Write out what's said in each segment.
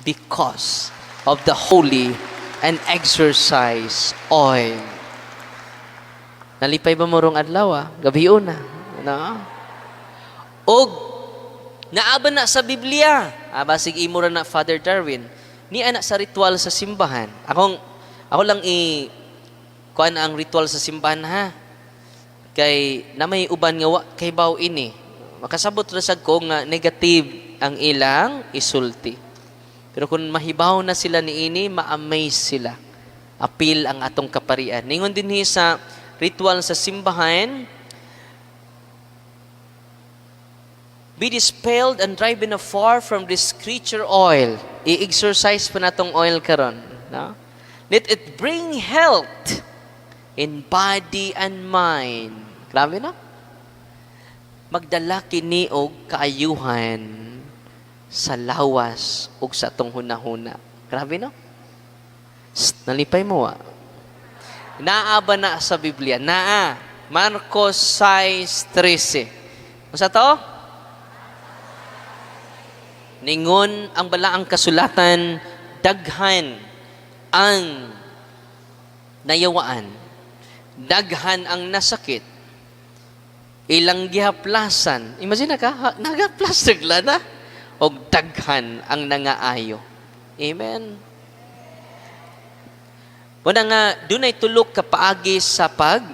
because of the holy and exorcised oil. Nalipay ba mo rong adlaw, ah? Gabi na. No? Og naa ba na sa Biblia? Ah, basig imo ra na, Father Darwin. Ni ana sa ritual sa simbahan. Ako lang i kuan ang ritual sa simbahan ha. Kay na may uban nga wa kay baw ini. Makasabot ra sad ko nga negative ang ilang isulti. Pero kung mahibaw na sila niini, ma-amaze sila. Apil ang atong kaparian. Ningon dinhi sa ritual sa simbahan, "Be dispelled and driven afar from this creature oil." I-exorcise pa natong oil karon, no? "Let it bring health in body and mind." Grabe, no? Magdala kini og kaayuhan sa lawas ug sa atong hunahuna. Grabe, no? Sst, nalipay mo ah. Naa ba na sa Biblia? Naa. Marcos 6:13. Unsa to? Ningon ang balaang kasulatan, daghan ang nayawaan, daghan ang nasakit, ilang gihaplasan. Imagine ka, ha, nagaplas na, og daghan ang nangaayo. Amen. Muna nga, dunay tulok ka paagi sa pag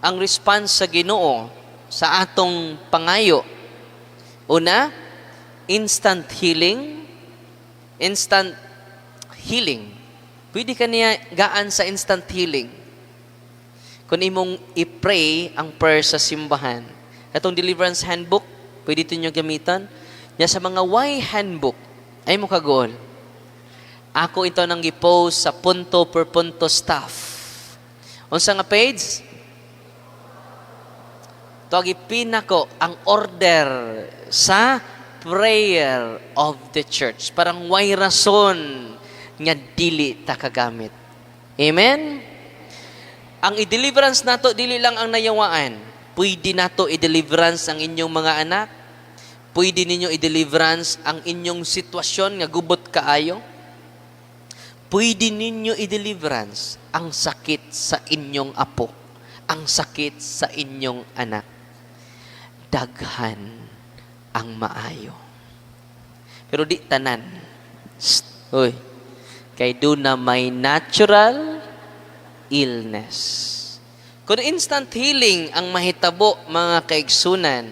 ang response sa Ginoo sa atong pangayo. Una, instant healing. Instant healing. Pwede ka niya gaan sa instant healing. Kung imong i-pray ang prayer sa simbahan. Katong deliverance handbook, pwede ito nyo gamitan. Nya sa mga why handbook, ay mo kagol. Ako ito nang gipost sa punto per punto staff. Unsa nga page? To gipin nako ang order sa prayer of the church. Parang way rason nga dili ta kagamit. Amen? Ang i-deliverance nato dili lang ang nayawaan. Pwede nato i-deliverance ang inyong mga anak. Pwede ninyo i-deliverance ang inyong sitwasyon nga gubot kaayo. Pwede ninyo i-deliverance ang sakit sa inyong apo, ang sakit sa inyong anak. Daghan ang maayo. Pero di tanan. Shh, uy. Kay duna may natural illness. Kung instant healing ang mahitabo, mga kaigsunan,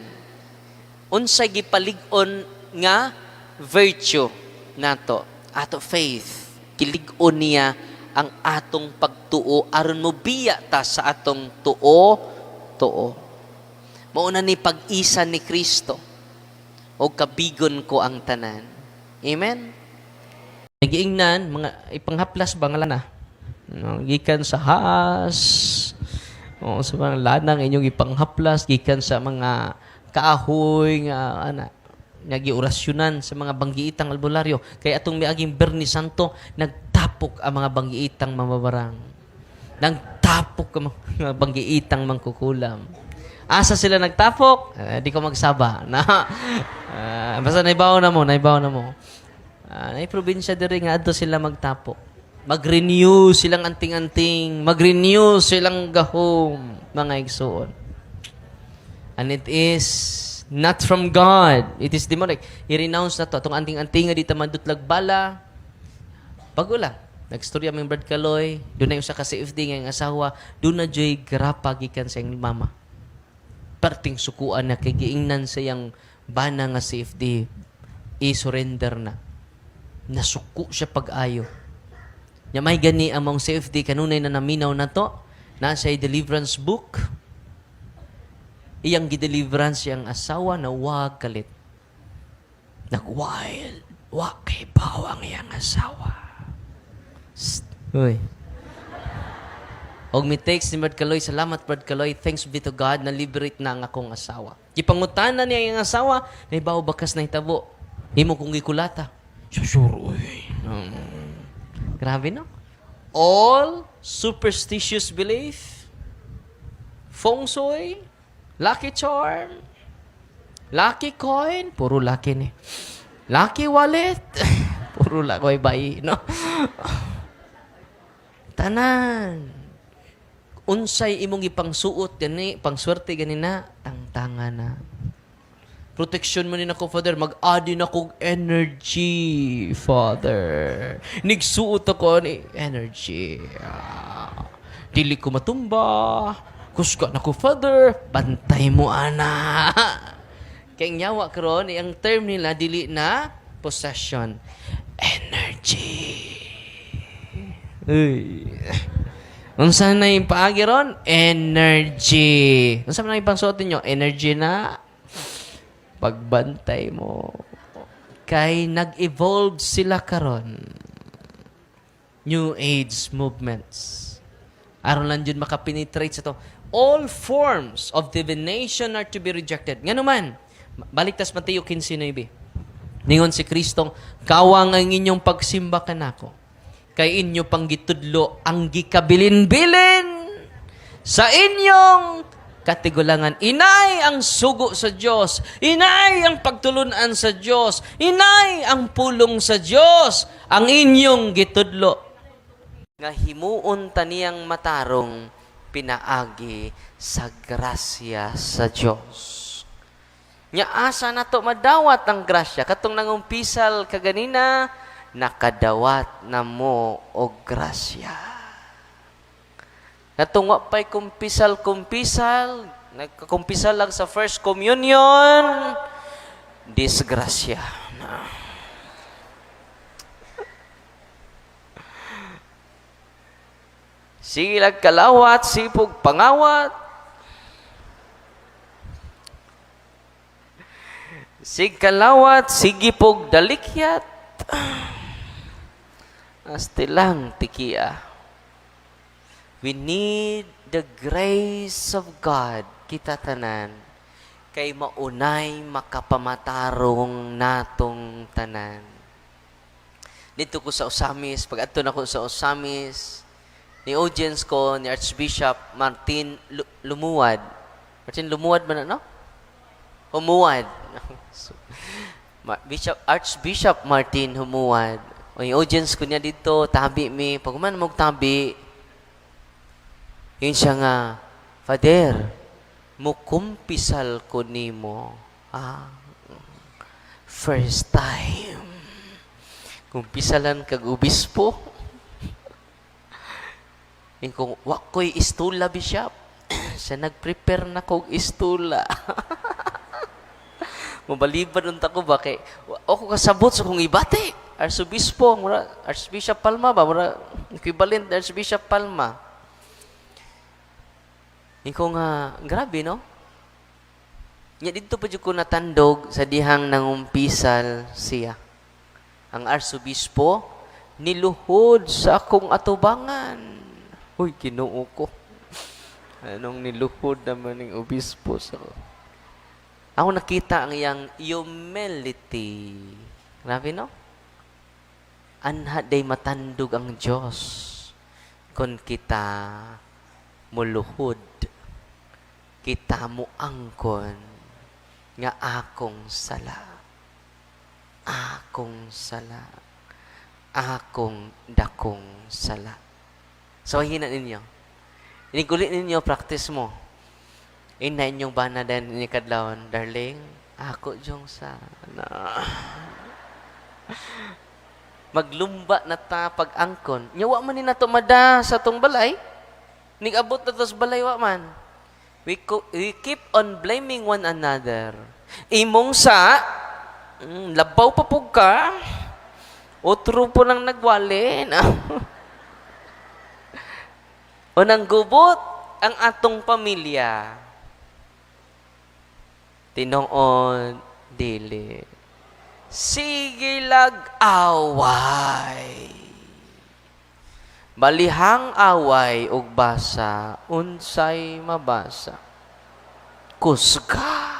unsay gipalig-on nga virtue nato? Ato faith. Gilig-on niya ang atong pagtuo aron mo biya ta sa atong tuo tuo. Mao na ni pag-isa ni Kristo o kabigon ko ang tanan. Amen. Nagiingnan mga ipanghaplas ba nga lana? No, gikan sa haas, o sa mga lanang inyong ipanghaplas gikan sa mga kahoy nga ana nga giorasyonan sa mga banggiitang albularyo. Kay atong miaging Biyernes Santo, nagtapok ang mga banggiitang mamabarang. Nagtapok ang mga banggiitang mangkukulam. Asa sila nagtapok? Eh, di ko magsaba. Na, basta naibaw na mo, naibaw na mo. Nay probinsya diri nga adto sila magtapok. Mag-renew silang anting-anting, mag-renew silang gahom, mga igsuon. And it is not from God. It is demonic. I-renounce na to. Atong anting-anting nga dito mandutlag bala. Bago lang. Nagstorya aming Brad Kaloy. Duna usa ka CFD nga ang asawa. Duna joy grapa gikan sa iyang mama. Perting sukuan na kay giingnan sa iyang bana nga CFD, i-surrender na. Nasuko siya pag-ayo. Nya may gani among CFD kanunay na naminaw na to. Nasa deliverance book. Iyang gideliverance iyang asawa na wag kalit. Nag-wild. Wa kay ang iyang asawa. Sst. Uy. Og mi text ni Brad Kaloy, "Salamat, Brad Kaloy, thanks be to God, na liberate na ang akong asawa." Gipangutana niya ang asawa, "Nahibaw ba kas nahitabo? Imo kong gikulata." Sure, uy. Grabe, no? All superstitious belief, feng shui, lucky charm, lucky coin, puro lucky ni. Lucky wallet. Puro lang ko'y bayi, no? Tanan. Unsay imong ipangsuot gani, pangswerte gani na, tangtanga na. Protection mo ni nako, Father. Mag-adi na kog energy, Father. Nigsuot ako ni energy. Ah, dili ko matumba. Kusga na ko, Father. Bantay mo, ana. Kay ang yawa karon, ang term nila dili na possession. Energy. Uy. Unsa na yung paagi ron? Energy. Unsa man ang ipangsuot ninyo? Energy na pagbantay mo. Kay nag-evolve sila karon. New Age movements. Aron lang jud makapenetrate sa to. All forms of divination are to be rejected. Ngano man, balik tas Mateo 15:9. Ningon si Kristong, "Kawang ang inyong pagsimba kanako. Kay inyo pang gitudlo ang gikabilin-bilin sa inyong katigulangan." Inay ang sugo sa Diyos. Inay ang pagtulunan sa Diyos. Inay ang pulong sa Diyos. Ang inyong gitudlo. Nga himuon ta niyang matarong pinaagi sa grasya sa Diyos. Nya asa nato madawat ang grasya? Katong nangumpisal kaganina, nakadawat na mo og grasya. Katong wa pa'y kumpisal-kumpisal, nagkakumpisal lang sa first communion, disgrasya na. Sige lang kalawat, sipog pangawat. Sig kalawat, sige pog dalikyat. Asti lang tikia. We need the grace of God, kita tanan, kay maunay makapamatarong natong tanan. Dito ko sa Osamis, pag adto na ko sa Osamis, ni audience ko ni Archbishop Martin Lumuad. Martin Lumuad man na, no? Humuad. So, Bishop, Archbishop Martin Humuad. O yung audience ko niya dito, tabi mi. Pag man mo tabi, yun siya nga, "Father, mukumpisal ko nimo." Ah, first time. Kumpisalan kag obispo. Yung kung, wa ko'y istula, Bishop. Siya nag-prepare na kog istula. Mabalibad unta ko ba kay ako kasabot sa kong ibati. Arsobispo, mura Archbishop Palma ba, mura equivalent Archbishop Palma. Ikaw nga, grabe no? Nya didto pa jud ko natandog sa dihang nangumpisal siya. Ang arsobispo niluhod sa akong atubangan. Uy, Ginoo ko. Anong niluhod naman ng obispo sa Ako nakita ang iyang humility. Grabe, no? Anha day matandog ang Diyos kung kita muluhod, kita mo angkon nga akong sala. Akong sala. Akong dakong sala. So, hina ninyo. Inigulit ninyo, practice mo. Ina inyong bana din ni kadlawon, "Darling, ako jong sa na." Maglumba na ta pag-angkon. Nya wa man ni nato mada sa tong balay. Nigabot na to sa balay, wa man. We keep on blaming one another. Imong sa, labaw pa pug ka. Otro po nang nagwali. O nang gubot ang atong pamilya. Tinuod, dili. Sige lag away. Balihang away ug basa, unsay mabasa? Kusga.